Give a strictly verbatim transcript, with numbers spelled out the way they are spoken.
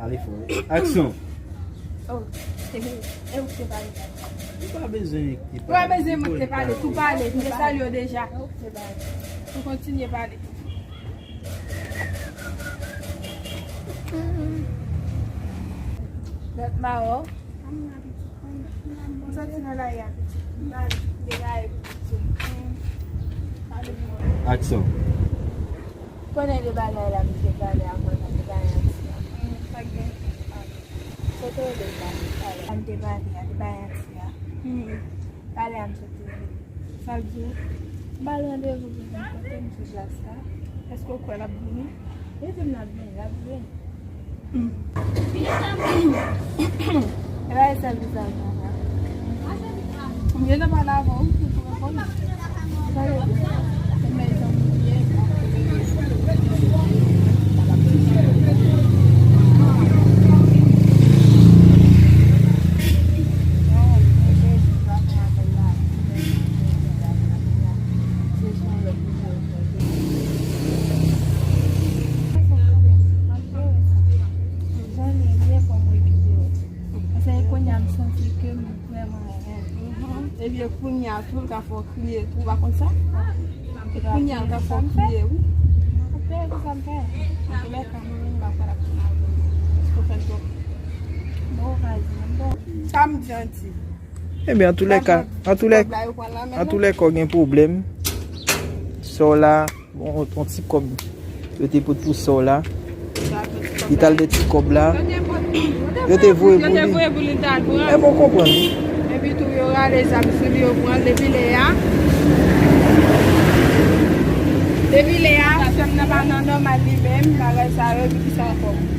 Pale fò. Aksyon. Oh, e ou ki te pale. Ou pa bezwen ki te pale. Ou pa bezwen mwen ki te pale. Tou pale. M te salye w deja. Ou kontinye pale. Lòt mawo. Ou soti nan lari a pitit. Degaje pitit. Aksyon. Konnen de bagay la, misye pale a mwen nan de bagay a ti a. Sa k gen? Kote w de pale a, de bagay a ti a. Pale a misye te vini. Sa l di w? M ba l randevou pou vin kote m sou plas la. Èske w kwè l ap vini? Li di m l ap vini, l ap vini. E pa e sèl pou sa l fè sa. M gentan pale avè w, ou tou reponn. Sa vle di, se mezanmi m ye. Paske kounye a m santi ke m vrèman renmen l. Epi kounye a tou, l ka fè w kriye tou, ou pa konn sa? E kounye a, l ka fè w kriye, wi. Apre, pou sa m fè? Antoulèka, mwen menm, m pa kwè l ap tounen avè m. Paske w fè l twòp. Bon, ou ka di, m bon. Sa m di an di. Ebyen, antoulèka, antoulèka, antoulèka, w gen pwoblèm. Sè w la, bon, yon ti kòb yo te pote pou sè w la. Li t al de ti kòb la. Yo te voye pou li. Yo te voye pou li, l t al pran. Ebyen, w konprann. Epi tou, yo rale zam sou li, yo pran l. Depi lè a, depi lè a, sè m nan pa nan nòmal li menm, bagay sa yo, epi kisa ankò?